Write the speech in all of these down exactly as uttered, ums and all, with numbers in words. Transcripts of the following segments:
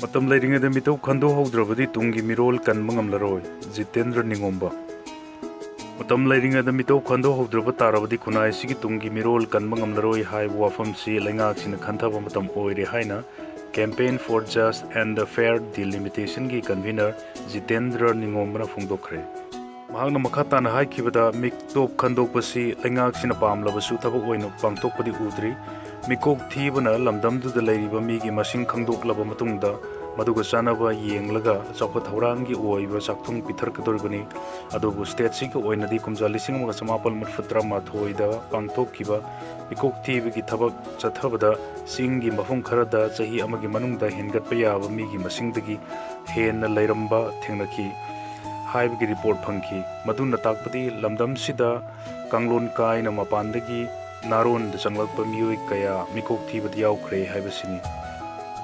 ꯃꯇꯝ ꯂꯩꯔꯤꯉꯩꯗ ꯃꯤꯇꯣꯞ ꯈꯟꯗꯣꯛꯍꯧꯗ꯭ꯔꯕꯗꯤ ꯇꯨꯡꯒꯤ ꯃꯤꯔꯣꯜ ꯀꯟꯕ ꯉꯝꯂꯔꯣꯏ꯫ ꯖꯤꯇꯦꯟꯗ꯭ꯔ ꯅꯤꯉꯣꯝꯕ꯫ ꯃꯇꯝ ꯂꯩꯔꯤꯉꯩꯗ ꯃꯤꯇꯣꯞ ꯈꯟꯗꯣꯛꯍꯧꯗ꯭ꯔꯕ ꯇꯥꯔꯕꯗꯤ ꯈꯨꯟꯅꯥꯏ ꯑꯁꯤꯒꯤ ꯇꯨꯡꯒꯤ ꯃꯤꯔꯣꯜ ꯀꯟꯕ ꯉꯝꯂꯔꯣꯏ ꯍꯥꯏꯕ ꯋꯥꯐꯝꯁꯤ ꯂꯩꯉꯥꯛꯁꯤꯅ ꯈꯟꯊꯕ ꯃꯇꯝ ꯑꯣꯏꯔꯦ ꯍꯥꯏꯅ Campaign for Just and Fair Delimitationꯒꯤ convener Jitendra ꯅꯤꯉꯣꯝꯕꯅ ꯐꯣꯡꯗꯣꯛꯈ꯭ꯔꯦ꯫ ꯃꯍꯥꯛꯅ ꯃꯈꯥ ꯇꯥꯅ ꯍꯥꯏꯈꯤꯕꯗ, ꯃꯤꯇꯣꯞ ꯈꯟꯗꯣꯛꯄꯁꯤ ꯂꯩꯉꯥꯛꯁꯤꯅ ꯄꯥꯝꯂꯕꯁꯨ ꯊꯕꯛ ꯑꯣꯏꯅ ꯄꯥꯡꯊꯣꯛꯄꯗꯤ ꯎꯗ꯭ꯔꯤ꯫ ꯃꯤꯀꯣꯛ ꯊꯤꯕꯅ ꯂꯝꯗꯝꯗꯨꯗ ꯂꯩꯔꯤꯕ ꯃꯤꯒꯤ ꯃꯁꯤꯡ ꯈꯪꯗꯣꯛꯂꯕ ꯃꯇꯨꯡꯗ, ꯃꯗꯨꯒ ꯆꯥꯟꯅꯕ ꯌꯦꯡꯂꯒ ꯆꯥꯎꯈꯠ ꯊꯧꯔꯥꯡꯒꯤ ꯑꯣꯏꯕ ꯆꯥꯛꯊꯨꯡ ꯄꯤꯊꯔꯛꯀꯗꯧꯔꯤꯕꯅꯤ꯫ ꯑꯗꯨꯕꯨ state ꯑꯁꯤꯒꯤ ꯑꯣꯏꯅꯗꯤ ꯀꯨꯝꯖꯥ ꯂꯤꯁꯤꯡ ꯑꯃꯒ ꯆꯃꯥꯄꯜ ꯃꯔꯤꯐꯨ ꯇꯔꯥꯃꯥꯊꯣꯏꯗ ꯄꯥꯡꯊꯣꯛꯈꯤꯕ ꯃꯤꯀꯣꯛ ꯊꯤꯕꯒꯤ ꯊꯕꯛ ꯆꯠꯊꯕꯗ ꯆꯤꯡꯒꯤ ꯃꯐꯝ ꯈꯔꯗ ꯆꯍꯤ ꯑꯃꯒꯤ ꯃꯅꯨꯡꯗ ꯍꯦꯟꯒꯠꯄ ꯌꯥꯕ ꯃꯤꯒꯤ ꯃꯁꯤꯡꯗꯒꯤ ꯍꯦꯟꯅ ꯂꯩꯔꯝꯕ ꯊꯦꯡꯅꯈꯤ ꯍꯥꯏꯕꯒꯤ report ꯐꯪꯈꯤ꯫ ꯃꯗꯨꯅ ꯇꯥꯛꯄꯗꯤ ꯂꯝꯗꯝꯁꯤꯗ ꯀꯥꯡꯂꯣꯟ ꯀꯥꯏꯅ ꯃꯄꯥꯟꯗꯒꯤ ꯅꯥꯔꯣꯟꯗ ꯆꯪꯂꯛꯄ ꯃꯤꯑꯣꯏ ꯀꯌꯥ ꯃꯤꯀꯣꯛ ꯊꯤꯕꯗ ꯌꯥꯎꯈ꯭ꯔꯦ ꯍꯥꯏꯕꯁꯤꯅꯤ꯫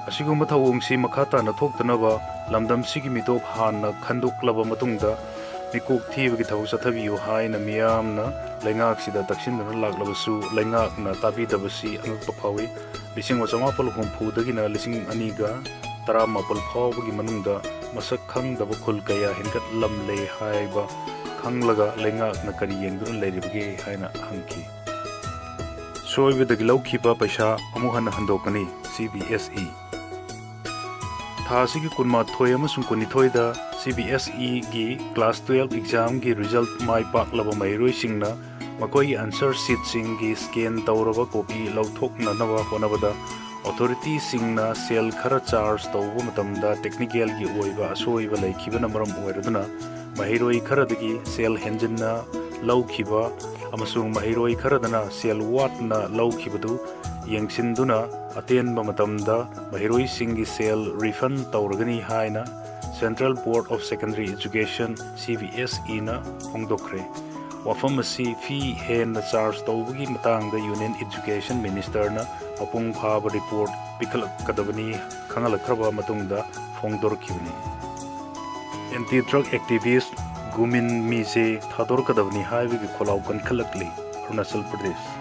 ꯑꯁꯤꯒꯨꯝꯕ ꯊꯧꯑꯣꯡꯁꯤ ꯃꯈꯥ ꯇꯥꯅ ꯊꯣꯛꯇꯅꯕ ꯂꯝꯗꯝꯁꯤꯒꯤ ꯃꯤꯇꯣꯞ ꯍꯥꯟꯅ ꯈꯟꯗꯣꯛꯂꯕ ꯃꯇꯨꯡꯗ ꯃꯤꯀꯣꯛ ꯊꯤꯕꯒꯤ ꯊꯕꯛ ꯆꯠꯊꯕꯤꯌꯨ ꯍꯥꯏꯅ ꯃꯤꯌꯥꯝꯅ ꯂꯩꯉꯥꯛꯁꯤꯗ ꯇꯛꯁꯤꯟꯗꯨꯅ ꯂꯥꯛꯂꯕꯁꯨ, ꯂꯩꯉꯥꯛꯅ ꯇꯥꯕꯤꯗꯕꯁꯤ ꯑꯉꯛꯄ ꯐꯥꯎꯏ꯫ ꯂꯤꯁꯤꯡ ꯑꯃ ꯆꯃꯥꯄꯜ ꯍꯨꯝꯐꯨꯗꯒꯤꯅ ꯂꯤꯁꯤꯡ ꯑꯅꯤꯒ ꯇꯔꯥꯃꯥꯄꯜ ꯐꯥꯎꯕꯒꯤ ꯃꯅꯨꯡꯗ ꯃꯁꯛ ꯈꯪꯗꯕ ꯈꯨꯜ ꯀꯌꯥ ꯍꯦꯟꯒꯠꯂꯝꯂꯦ ꯍꯥꯏꯕ ꯈꯪꯂꯒ ꯂꯩꯉꯥꯛꯅ ꯀꯔꯤ ꯌꯦꯡꯗꯨꯅ ꯂꯩꯔꯤꯕꯒꯦ ꯍꯥꯏꯅ ꯍꯪꯈꯤ꯫ ꯁꯣꯏꯕꯗꯒꯤ ꯂꯧꯈꯤꯕ ꯄꯩꯁꯥ ꯑꯃꯨꯛ ꯍꯟꯅ ꯍꯟꯗꯣꯛꯀꯅꯤ, ꯁꯤ ꯕꯤ ꯑꯦꯁ ꯏ꯫ ꯊꯥ ꯑꯁꯤꯒꯤ ꯀꯨꯟꯃꯥꯊꯣꯏ ꯑꯃꯁꯨꯡ ꯀꯨꯟꯅꯤꯊꯣꯏꯗ ꯁꯤ ꯕꯤ ꯑꯦꯁ ꯏꯒꯤ class twelve examꯒꯤ result ꯃꯥꯏ ꯄꯥꯛꯂꯕ ꯃꯍꯩꯔꯣꯏꯁꯤꯡꯅ ꯃꯈꯣꯏꯒꯤ answer sheetꯁꯤꯡꯒꯤ scan ꯇꯧꯔꯕ copy ꯂꯧꯊꯣꯛꯅꯅꯕ ꯍꯣꯠꯅꯕꯗ authorityꯁꯤꯡꯅ ꯁꯦꯜ ꯈꯔ charge ꯇꯧꯕ ꯃꯇꯝꯗ technicalꯒꯤ ꯑꯣꯏꯕ ꯑꯁꯣꯏꯕ ꯂꯩꯈꯤꯕꯅ ꯃꯔꯝ ꯑꯣꯏꯔꯗꯨꯅ ꯃꯍꯩꯔꯣꯏ ꯈꯔꯗꯒꯤ ꯁꯦꯜ ꯍꯦꯟꯖꯤꯟꯅ ꯂꯧꯈꯤꯕ ꯑꯃꯁꯨꯡ ꯃꯍꯩꯔꯣꯏ ꯈꯔꯗꯅ ꯁꯦꯜ ꯋꯥꯠꯅ ꯂꯧꯈꯤꯕꯗꯨ ꯌꯦꯡꯁꯤꯟꯗꯨꯅ ꯑꯇꯦꯟꯕ ꯃꯇꯝꯗ ꯃꯍꯩꯔꯣꯏꯁꯤꯡꯒꯤ ꯁꯦꯜ refund ꯇꯧꯔꯒꯅꯤ ꯍꯥꯏꯅ Central Board of Secondary Education, C B S Eꯅ ꯐꯣꯡꯗꯣꯛꯈ꯭ꯔꯦ꯫ ꯋꯥꯐꯝ ꯑꯁꯤ fee ꯍꯦꯟꯅ charge ꯇꯧꯕꯒꯤ ꯃꯇꯥꯡꯗ Union Education Ministerꯅ ꯃꯄꯨꯡ ꯐꯥꯕ report ꯄꯤꯈꯠꯂꯛꯀꯗꯕꯅꯤ ꯈꯪꯍꯜꯂꯛꯈ꯭ꯔꯕ ꯃꯇꯨꯡꯗ ꯐꯣꯡꯗꯣꯔꯛꯈꯤꯕꯅꯤ꯫ Anti drug activist ꯒꯨꯃꯤꯟ ꯃꯤꯖꯦ ꯊꯥꯗꯣꯔꯛꯀꯗꯕꯅꯤ ꯍꯥꯏꯕꯒꯤ ꯈꯣꯜꯂꯥꯎ ꯀꯟꯈꯠꯂꯛꯂꯤ ꯑꯔꯨꯅꯥꯆꯜ ꯄ꯭ꯔꯗꯦꯁ꯫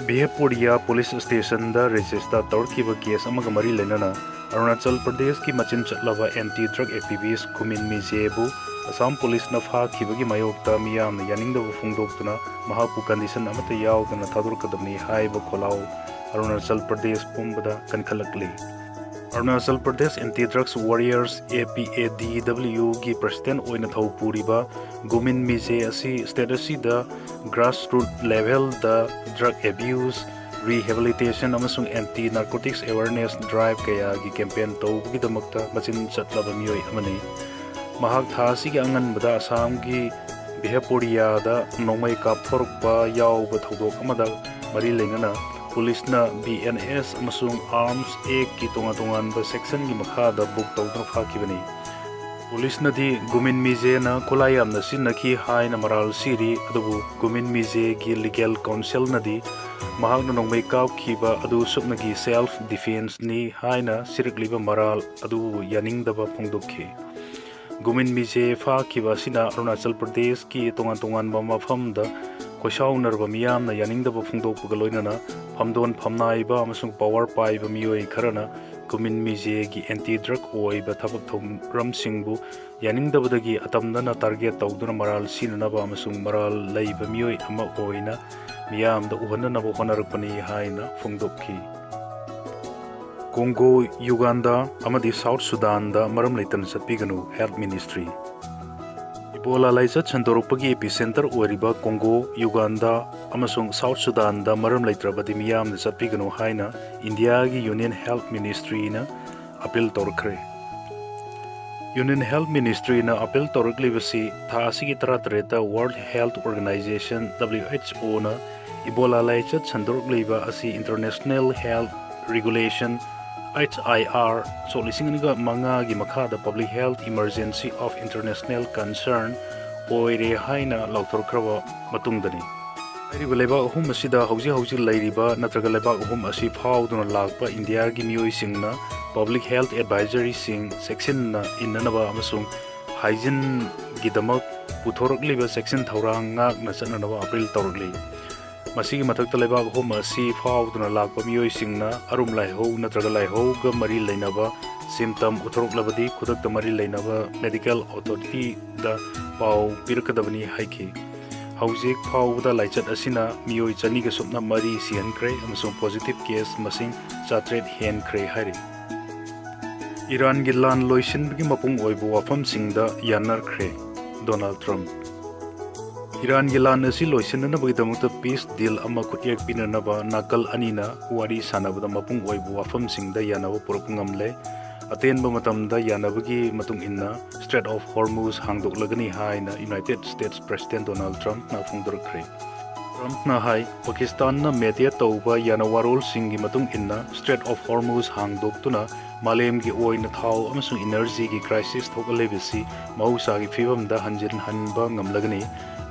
ꯕꯤꯍꯦꯄꯨꯔꯤꯌꯥ ꯄꯨꯂꯤꯁ ꯁ꯭ꯇꯦꯁꯟꯗ ꯔꯦꯖꯤꯁꯇꯥꯔ ꯇꯧꯔꯛꯈꯤꯕ ꯀꯦꯁ ꯑꯃꯒ ꯃꯔꯤ ꯂꯩꯅꯅ ꯑꯔꯨꯅꯥꯆꯜ ꯄ꯭ꯔꯗꯦꯁꯀꯤ ꯃꯆꯤꯟ ꯆꯠꯂꯕ ꯑꯦꯟꯇꯤ ꯗ꯭ꯔꯒ ꯑꯦꯛꯇꯤꯚꯤꯁ ꯒꯨꯃꯤꯟ ꯃꯤꯖꯦꯕꯨ ꯑꯁꯥꯝ ꯄꯨꯂꯤꯁꯅ ꯐꯥꯈꯤꯕꯒꯤ ꯃꯥꯌꯣꯛꯇ ꯃꯤꯌꯥꯝꯅ ꯌꯥꯅꯤꯡꯗꯕ ꯐꯣꯡꯗꯣꯛꯇꯨꯅ ꯃꯍꯥꯛꯄꯨ ꯀꯟꯗꯤꯁꯟ ꯑꯃꯠꯇ ꯌꯥꯎꯗꯅ ꯊꯥꯗꯣꯔꯛꯀꯗꯕꯅꯤ ꯍꯥꯏꯕ ꯈꯣꯜꯂꯥꯎ ꯑꯔꯨꯅꯥꯆꯜ ꯄ꯭ꯔꯗꯦꯁ ꯄꯨꯝꯕꯗ ꯀꯟꯈꯠꯂꯛꯂꯤ꯫ Arunachal Pradesh anti drugs warriors, A P A D ꯗꯕ꯭ꯂꯤꯌꯨꯒꯤ ꯄ꯭ꯔꯁꯤꯗꯦꯟ ꯑꯣꯏꯅ ꯊꯧ ꯄꯨꯔꯤꯕ ꯒꯨꯃꯤꯟ ꯃꯤꯖꯦ ꯑꯁꯤ ꯁ꯭ꯇꯦꯠ ꯑꯁꯤꯗ ꯒ꯭ꯔꯥꯁꯔꯨꯠ ꯂꯦꯚꯦꯜꯗ ꯗ꯭ꯔꯒ ꯑꯦꯕ꯭ꯌꯨꯁ, ꯔꯤꯍꯦꯕꯤꯂꯤꯇꯦꯁꯟ ꯑꯃꯁꯨꯡ ꯑꯦꯟꯇꯤ ꯅꯥꯔꯀꯣꯇꯤꯛꯁ ꯑꯦꯋꯦꯔꯅꯦꯁ ꯗ꯭ꯔꯥꯏꯚ ꯀꯌꯥꯒꯤ ꯀꯦꯝꯄꯦꯟ ꯇꯧꯕꯒꯤꯗꯃꯛꯇ ꯃꯆꯤꯟ ꯆꯠꯂꯕ ꯃꯤꯑꯣꯏ ꯑꯃꯅꯤ꯫ ꯃꯍꯥꯛ ꯊꯥ ꯑꯁꯤꯒꯤ ꯑꯉꯟꯕꯗ ꯑꯁꯥꯝꯒꯤ ꯕꯤꯍꯦꯄꯨꯔꯤꯌꯥꯗ ꯅꯣꯡꯃꯩ ꯀꯥꯞꯊꯣꯔꯛꯄ ꯌꯥꯎꯕ ꯊꯧꯗꯣꯛ ꯑꯃꯗ ꯃꯔꯤ ꯂꯩꯅꯅ ꯄꯨꯂꯤꯁꯅ ꯕꯤ ꯑꯦꯟ ꯑꯦꯁ ꯑꯃꯁꯨꯡ ꯑꯥꯔꯝꯁ ꯑꯦꯛꯀꯤ ꯇꯣꯉꯥꯟ ꯇꯣꯉꯥꯟꯕ ꯁꯦꯛꯁꯟꯒꯤ ꯃꯈꯥꯗ ꯕꯨꯛ ꯇꯧꯗꯨꯅ ꯐꯥꯈꯤꯕꯅꯤ꯫ ꯄꯨꯂꯤꯁꯅꯗꯤ ꯒꯨꯃꯤꯟ ꯃꯤꯖꯦꯅ ꯈꯨꯠꯂꯥꯏ ꯌꯥꯝꯅ ꯁꯤꯖꯤꯟꯅꯈꯤ ꯍꯥꯏꯅ ꯃꯔꯥꯜ ꯁꯤꯔꯤ, ꯑꯗꯨꯕꯨ ꯒꯨꯃꯤꯟ ꯃꯤꯖꯦꯒꯤ ꯂꯤꯒꯦꯜ ꯀꯥꯎꯟꯁꯤꯜꯅꯗꯤ ꯃꯍꯥꯛꯅ ꯅꯣꯡꯃꯩ ꯀꯥꯞꯈꯤꯕ ꯑꯗꯨ ꯁꯨꯞꯅꯒꯤ ꯁꯦꯜꯐ ꯗꯤꯐꯦꯟꯁꯅꯤ ꯍꯥꯏꯅ ꯁꯤꯔꯛꯂꯤꯕ ꯃꯔꯥꯜ ꯑꯗꯨꯕꯨ ꯌꯥꯅꯤꯡꯗꯕ ꯐꯣꯡꯗꯣꯛꯈꯤ꯫ ꯒꯨꯃꯤꯟ ꯃꯤꯖꯦ ꯐꯥꯈꯤꯕ ꯑꯁꯤꯅ ꯑꯔꯨꯅꯥꯆꯜ ꯄ꯭ꯔꯗꯦꯁꯀꯤ ꯇꯣꯉꯥꯟ ꯇꯣꯉꯥꯟꯕ ꯃꯐꯝꯗ ꯈꯣꯏꯁꯥꯎꯅꯔꯕ ꯃꯤꯌꯥꯝꯅ ꯌꯥꯅꯤꯡꯗꯕ ꯐꯣꯡꯗꯣꯛꯄꯒ ꯂꯣꯏꯅꯅ ꯐꯝꯗꯣꯟ ꯐꯝꯅꯥꯏꯕ ꯑꯃꯁꯨꯡ ꯄꯋꯥꯔ ꯄꯥꯏꯕ ꯃꯤꯑꯣꯏ ꯈꯔꯅ ꯒꯨꯃꯤꯟ ꯃꯤꯖꯦꯒꯤ ꯑꯦꯟꯇꯤ ꯗ꯭ꯔꯒ ꯑꯣꯏꯕ ꯊꯕꯛ ꯊꯧꯔꯝꯁꯤꯡꯕꯨ ꯌꯥꯅꯤꯡꯗꯕꯗꯒꯤ ꯑꯇꯝꯅꯅ ꯇꯥꯔꯒꯦꯠ ꯇꯧꯗꯨꯅ ꯃꯔꯥꯜ ꯁꯤꯅꯅꯕ ꯑꯃꯁꯨꯡ ꯃꯔꯥꯜ ꯂꯩꯕ ꯃꯤꯑꯣꯏ ꯑꯃ ꯑꯣꯏꯅ ꯃꯤꯌꯥꯝꯗ ꯎꯍꯟꯅꯅꯕ ꯍꯣꯠꯅꯔꯛꯄꯅꯤ ꯍꯥꯏꯅ ꯐꯣꯡꯗꯣꯛꯈꯤ꯫ ꯀꯣꯡꯒꯣ, ꯌꯨꯒꯥꯟꯗꯥ ꯑꯃꯗꯤ ꯁꯥꯎꯠ ꯁꯨꯗꯥꯟꯗ ꯃꯔꯝ ꯂꯩꯇꯅ ꯆꯠꯄꯤꯒꯅꯨ, ꯍꯦꯜꯊ ꯃꯤꯅꯤꯁꯇ꯭ꯔꯤ꯫ ꯏꯕꯣꯂꯥ ꯂꯥꯏꯆꯠ ꯁꯟꯗꯣꯔꯛꯄꯒꯤ ꯑꯦꯄꯤꯁꯦꯟꯇꯔ ꯑꯣꯏꯔꯤꯕ ꯀꯣꯡꯒꯣ, ꯌꯨꯒꯥꯟꯗꯥ ꯑꯃꯁꯨꯡ ꯁꯥꯎꯠ ꯁꯨꯗꯥꯟꯗ ꯃꯔꯝ ꯂꯩꯇ꯭ꯔꯕꯗꯤ ꯃꯤꯌꯥꯝꯅ ꯆꯠꯄꯤꯒꯅꯨ ꯍꯥꯏꯅ ꯏꯟꯗꯤꯌꯥꯒꯤ ꯌꯨꯅꯤꯌꯟ ꯍꯦꯜꯊ ꯃꯤꯅꯤꯁꯇ꯭ꯔꯤꯅ ꯑꯄꯤꯜ ꯇꯧꯔꯛꯈ꯭ꯔꯦ꯫ ꯌꯨꯅꯤꯌꯟ ꯍꯦꯜꯊ ꯃꯤꯅꯤꯁꯇ꯭ꯔꯤꯅ ꯑꯄꯤꯜ ꯇꯧꯔꯛꯂꯤꯕꯁꯤ ꯊꯥ ꯑꯁꯤꯒꯤ ꯇꯔꯥꯇꯔꯦꯠꯇ world health organisation, W H ꯑꯣꯅ ꯏꯕꯣꯂꯥ ꯂꯥꯏꯆꯠ ꯁꯟꯗꯣꯔꯛꯂꯤꯕ ꯑꯁꯤ international health regulation, H I R, ꯁꯣꯛ ꯂꯤꯁꯤꯡ ꯑꯅꯤꯒ ꯃꯉꯥꯒꯤ ꯃꯈꯥꯗ public health emergency of international concern ꯑꯣꯏꯔꯦ ꯍꯥꯏꯅ ꯂꯥꯎꯊꯣꯛꯈ꯭ꯔꯕ ꯃꯇꯨꯡꯗꯅꯤ꯫ ꯍꯥꯏꯔꯤꯕ ꯂꯩꯕꯥꯛ ꯑꯍꯨꯝ ꯑꯁꯤꯗ ꯍꯧꯖꯤꯛ ꯍꯧꯖꯤꯛ ꯂꯩꯔꯤꯕ ꯅꯠꯇ꯭ꯔꯒ ꯂꯩꯕꯥꯛ ꯑꯍꯨꯝ ꯑꯁꯤ ꯐꯥꯎꯗꯨꯅ ꯂꯥꯛꯄ ꯏꯟꯗꯤꯌꯥꯒꯤ ꯃꯤꯑꯣꯏꯁꯤꯡꯅ ꯄꯕ꯭ꯂꯤꯛ ꯍꯦꯜꯊ ꯑꯦꯗꯚꯥꯏꯖꯔꯤꯁꯤꯡ ꯆꯦꯛꯁꯤꯟꯅ ꯏꯟꯅꯅꯕ ꯑꯃꯁꯨꯡ ꯍꯥꯏꯖꯤꯟꯒꯤꯗꯃꯛ ꯄꯨꯊꯣꯔꯛꯂꯤꯕ ꯆꯦꯛꯁꯤꯟ ꯊꯧꯔꯥꯡ ꯉꯥꯛꯅ ꯆꯠꯅꯅꯕ ꯑꯄꯤꯜ ꯇꯧꯔꯛꯂꯤ꯫ ꯃꯁꯤꯒꯤ ꯃꯊꯛꯇ, ꯂꯩꯕꯥꯛ ꯑꯍꯨꯝ ꯑꯁꯤ ꯐꯥꯎꯗꯨꯅ ꯂꯥꯛꯄ ꯃꯤꯑꯣꯏꯁꯤꯡꯅ ꯑꯔꯨꯝ ꯂꯥꯏꯍꯧ ꯅꯠꯇ꯭ꯔꯒ ꯂꯥꯏꯍꯧꯒ ꯃꯔꯤ ꯂꯩꯅꯕ symptom ꯎꯠꯊꯣꯔꯛꯂꯕꯗꯤ, ꯈꯨꯗꯛꯇ ꯃꯔꯤ ꯂꯩꯅꯕ medical authorityꯗ ꯄꯥꯎ ꯄꯤꯔꯛꯀꯗꯕꯅꯤ ꯍꯥꯏꯈꯤ꯫ ꯍꯧꯖꯤꯛ ꯐꯥꯎꯕꯗ ꯂꯥꯏꯆꯠ ꯑꯁꯤꯅ ꯃꯤꯑꯣꯏ ꯆꯅꯤꯒ ꯁꯨꯞꯅ ꯃꯔꯤ ꯁꯤꯍꯟꯈ꯭ꯔꯦ ꯑꯃꯁꯨꯡ positive case ꯃꯁꯤꯡ ꯆꯥꯇ꯭ꯔꯦꯠ ꯍꯦꯟꯈ꯭ꯔꯦ ꯍꯥꯏꯔꯤ꯫ ꯏꯔꯥꯟꯒꯤ ꯂꯥꯟ ꯂꯣꯏꯁꯤꯟꯕꯒꯤ ꯃꯄꯨꯡ ꯑꯣꯏꯕ ꯋꯥꯐꯝꯁꯤꯡꯗ ꯌꯥꯅꯈ꯭ꯔꯦ ꯗꯣꯅꯥꯜꯗ ꯇ꯭ꯔꯝꯞ꯫ ꯏꯔꯥꯟꯒꯤ ꯂꯥꯟ ꯑꯁꯤ ꯂꯣꯏꯁꯤꯟꯅꯅꯕꯒꯤꯗꯃꯛꯇ peace deal ꯑꯃ ꯈꯨꯠꯌꯦꯛ ꯄꯤꯅꯅꯕ ꯅꯥꯀꯜ ꯑꯅꯤꯅ ꯋꯥꯔꯤ ꯁꯥꯟꯅꯕꯗ ꯃꯄꯨꯡ ꯑꯣꯏꯕ ꯋꯥꯐꯝꯁꯤꯡꯗ ꯌꯥꯅꯕ ꯄꯨꯔꯛꯄ ꯉꯝꯂꯦ꯫ ꯑꯇꯦꯟꯕ ꯃꯇꯝꯗ ꯌꯥꯅꯕꯒꯤ ꯃꯇꯨꯡ ꯏꯟꯅ Strait of Hormuz ꯍꯥꯡꯗꯣꯛꯂꯒꯅꯤ ꯍꯥꯏꯅ United States President ꯗꯣꯅꯥꯜꯗ ꯇ꯭ꯔꯝꯞꯅ ꯐꯣꯡꯗꯣꯔꯛꯈ꯭ꯔꯦ꯫ ꯇ꯭ꯔꯝꯞꯅ ꯍꯥꯏ, ꯄꯥꯀꯤꯁꯇꯥꯟꯅ mediate ꯇꯧꯕ ꯌꯥꯅꯋꯥꯔꯣꯜꯁꯤꯡꯒꯤ ꯃꯇꯨꯡ ꯏꯟꯅ Strait of Hormuz ꯍꯥꯡꯗꯣꯛꯇꯨꯅ ꯃꯥꯂꯦꯝꯒꯤ ꯑꯣꯏꯅ ꯊꯥꯎ ꯑꯃꯁꯨꯡ energyꯒꯤ crisis ꯊꯣꯛꯍꯜꯂꯤꯕꯁꯤ ꯃꯍꯧꯁꯥꯒꯤ ꯐꯤꯕꯝꯗ ꯍꯟꯖꯤꯟꯍꯟꯕ ꯉꯝꯂꯒꯅꯤ꯫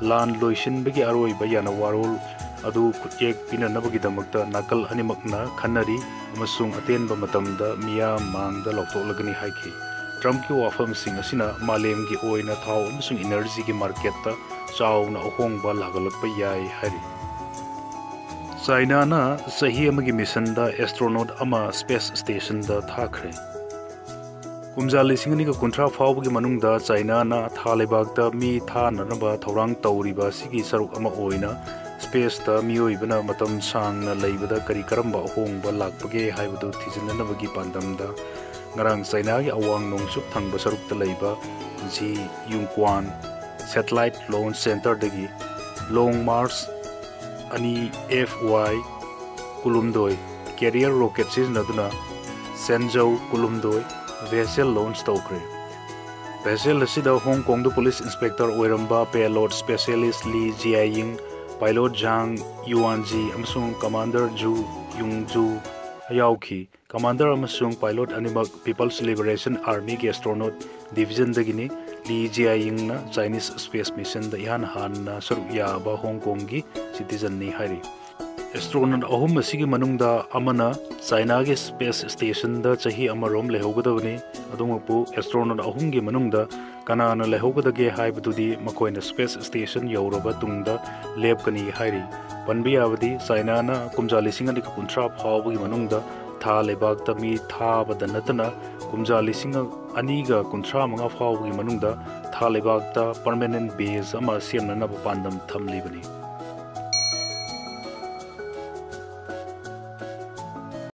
ꯂꯥꯟ ꯂꯣꯏꯁꯤꯟꯕꯒꯤ ꯑꯔꯣꯏꯕ ꯌꯥꯅꯋꯥꯔꯣꯜ ꯑꯗꯨ ꯈꯨꯠꯌꯦꯛ ꯄꯤꯅꯅꯕꯒꯤꯗꯃꯛꯇ ꯅꯥꯀꯜ ꯑꯅꯤꯃꯛꯅ ꯈꯟꯅꯔꯤ ꯑꯃꯁꯨꯡ ꯑꯇꯦꯟꯕ ꯃꯇꯝꯗ ꯃꯤꯌꯥꯝ ꯃꯥꯡꯗ ꯂꯥꯎꯊꯣꯛꯂꯒꯅꯤ ꯍꯥꯏꯈꯤ꯫ ꯇ꯭ꯔꯝꯞꯀꯤ ꯋꯥꯐꯝꯁꯤꯡ ꯑꯁꯤꯅ ꯃꯥꯂꯦꯝꯒꯤ ꯑꯣꯏꯅ ꯊꯥꯎ ꯑꯃꯁꯨꯡ energyꯒꯤ marketꯇ ꯆꯥꯎꯅ ꯑꯍꯣꯡꯕ ꯂꯥꯛꯍꯜꯂꯛꯄ ꯌꯥꯏ ꯍꯥꯏꯔꯤ꯫ ꯆꯥꯏꯅꯥꯅ ꯆꯍꯤ ꯑꯃꯒꯤ missionꯗ astronaut ꯑꯃ space stationꯗ ꯊꯥꯈ꯭ꯔꯦ꯫ ꯀꯨꯝꯖꯥ ꯂꯤꯁꯤꯡ ꯑꯅꯤꯒ ꯀꯨꯟꯊ꯭ꯔꯥ ꯐꯥꯎꯕꯒꯤ ꯃꯅꯨꯡꯗ ꯆꯥꯏꯅꯥꯅ ꯊꯥ ꯂꯩꯕꯥꯛꯇ ꯃꯤ ꯊꯥꯅꯅꯕ ꯊꯧꯔꯥꯡ ꯇꯧꯔꯤꯕ ꯑꯁꯤꯒꯤ ꯁꯔꯨꯛ ꯑꯃ ꯑꯣꯏꯅ spaceꯇ ꯃꯤꯑꯣꯏꯕꯅ ꯃꯇꯝ ꯁꯥꯡꯅ ꯂꯩꯕꯗ ꯀꯔꯤ ꯀꯔꯝꯕ ꯑꯍꯣꯡꯕ ꯂꯥꯛꯄꯒꯦ ꯍꯥꯏꯕꯗꯨ ꯊꯤꯖꯤꯟꯅꯅꯕꯒꯤ ꯄꯥꯟꯗꯝꯗ ꯉꯔꯥꯡ ꯆꯥꯏꯅꯥꯒꯤ ꯑꯋꯥꯡ ꯅꯣꯡꯆꯨꯞ ꯊꯪꯕ ꯁꯔꯨꯛꯇ ꯂꯩꯕ ꯖꯤ ꯌꯨꯡꯀ꯭ꯋꯥꯟ satellite launch centreꯗꯒꯤ Long March ꯑꯅꯤ F Y ꯀꯨꯟꯍꯨꯝꯗꯣꯏ carrier rocket ꯁꯤꯖꯤꯟꯅꯗꯨꯅ Shenzhou ꯀꯨꯟꯍꯨꯝꯗꯣꯏ vessel launch ꯇꯧꯈ꯭ꯔꯦ꯫ Vessel ꯑꯁꯤꯗ ꯍꯣꯡ ꯀꯣꯡꯗ police inspector ꯑꯣꯏꯔꯝꯕ payload specialist Li Jiaying, pilot Zhang Yuanji ꯑꯃꯁꯨꯡ commander Zhu Yongzhu ꯌꯥꯎꯈꯤ꯫ Commander ꯑꯃꯁꯨꯡ pilot ꯑꯅꯤꯃꯛ People's Liberation Armyꯒꯤ astronaut divisionꯗꯒꯤꯅꯤ꯫ Li Jiayingꯅ Chinese space missionꯗ ꯏꯍꯥꯟ ꯍꯥꯟꯅ ꯁꯔꯨꯛ ꯌꯥꯕ ꯍꯣꯡ ꯀꯣꯡꯒꯤ citizenꯅꯤ ꯍꯥꯏꯔꯤ꯫ ꯑꯦꯁꯇ꯭ꯔꯣꯅꯣꯠ ꯑꯍꯨꯝ ꯑꯁꯤꯒꯤ ꯃꯅꯨꯡꯗ ꯑꯃꯅ ꯆꯥꯏꯅꯥꯒꯤ ꯁ꯭ꯄꯦꯁ ꯁ꯭ꯇꯦꯁꯟꯗ ꯆꯍꯤ ꯑꯃꯔꯣꯝ ꯂꯩꯍꯧꯒꯗꯕꯅꯤ꯫ ꯑꯗꯨꯃꯛꯄꯨ ꯑꯦꯁꯇ꯭ꯔꯣꯅꯣꯠ ꯑꯍꯨꯝꯒꯤ ꯃꯅꯨꯡꯗ ꯀꯅꯥꯅ ꯂꯩꯍꯧꯒꯗꯒꯦ ꯍꯥꯏꯕꯗꯨꯗꯤ ꯃꯈꯣꯏꯅ ꯁ꯭ꯄꯦꯁ ꯁ꯭ꯇꯦꯁꯟ ꯌꯧꯔꯕ ꯇꯨꯡꯗ ꯂꯦꯞꯀꯅꯤ ꯍꯥꯏꯔꯤ꯫ ꯄꯟꯕ ꯌꯥꯕꯗꯤ, ꯆꯥꯏꯅꯥꯅ ꯀꯨꯝꯖꯥ ꯂꯤꯁꯤꯡ ꯑꯅꯤꯒ ꯀꯨꯟꯊ꯭ꯔꯥ ꯐꯥꯎꯕꯒꯤ ꯃꯅꯨꯡꯗ ꯊꯥ ꯂꯩꯕꯥꯛꯇ ꯃꯤ ꯊꯥꯕꯗ ꯅꯠꯇꯅ, ꯀꯨꯝꯖꯥ ꯂꯤꯁꯤꯡ ꯑꯅꯤꯒ ꯀꯨꯟꯊ꯭ꯔꯥ ꯃꯉꯥ ꯐꯥꯎꯕꯒꯤ ꯃꯅꯨꯡꯗ ꯊꯥ ꯂꯩꯕꯥꯛꯇ ꯄꯔꯃꯦꯅꯦꯟ ꯕꯦꯖ ꯑꯃ ꯁꯦꯝꯅꯅꯕ ꯄꯥꯟꯗꯝ ꯊꯝꯂꯤꯕꯅꯤ꯫